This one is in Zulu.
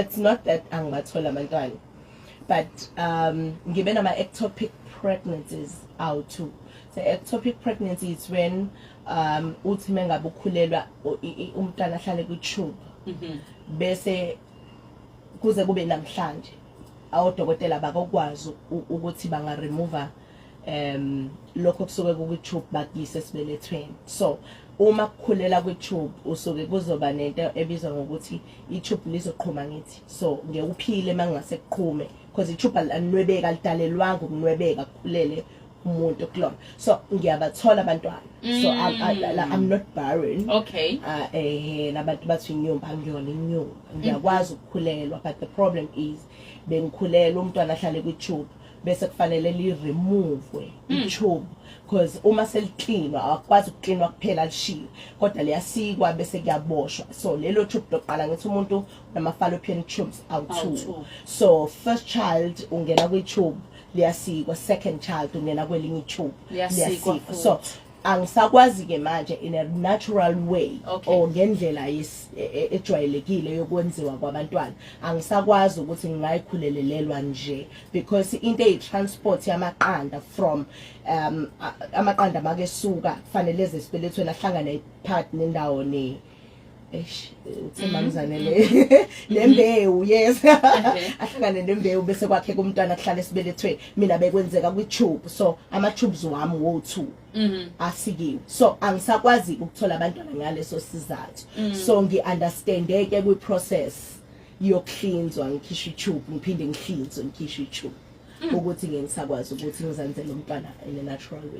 It's not that angibathola abantwana, but ngibe nama ectopic pregnancies awu-two. So ectopic pregnancy is when uthi mengabe ukhulelwa, umntwana ahlale kwi-tube, bese kuze kube namhlanje awodokotela bakokwazi ukuthi banga-remove lokho kusuke kukwi-tube bakuyise esibelethweni. So uma kukhulela kwi-tube, usuke kuzoba nento ebizwa ngokuthi i-tube lizoqhuma ngithi, so ngeke uphile mangase kuqhume, because i-tube alinwebeka, alidalelwanga ukunwebeka kukhulele umuntu kulona. So ngiyabathola abantwana, so I'm not barren. Nabantu bathi inyumba, angiyona inyumba, ngiyakwazi ukukhulelwa, but the problem is bengikhulelwa, umntwana ahlale kwi-tube, bese kufanele li-remove i-tube, because uma seliklinwa awakwazi ukuklinwa kuphela lishiwe, kodwa liyasikwa bese kuyaboshwa. So lelo tube lokuqala, ngithi umuntu nama-fallopian tubes awu-two. Awu-two. So first child ungena kwi-tube, liyasikwa. Second child ungena kwelinye i-tube. Liyasikwa futhi. So angisakwazi-ke manje in a natural way or ngendlela ejwayelekile yokwenziwa kwabantwana, angisakwazi ukuthi ngingayikhulelelelwa nje, because into eyi-transport yamaqanda from amaqanda makesuka kufanele eze esibelethweni, ahlangane phakathi nendawo ne, eish, uthe mamzane, le nembewu, yes, ahlangane nembewu, bese kwakhe kumntwana kuhlala esibelethweni. Mina bekwenzeka kwi-tube, so ama-tubes wami wo-two asikiwe, so angisakwazi ukuthola abantwana ngaleso sizathu. So ngi-understande-ke kwi-process yokuhlinzwa, ngikhishwe i-tube, ngiphinde ngihlinzwe, ngikhishwe i-tube, ukuthi ngeke ngisakwazi ukuthi ngizenzele umntwana in a natural way.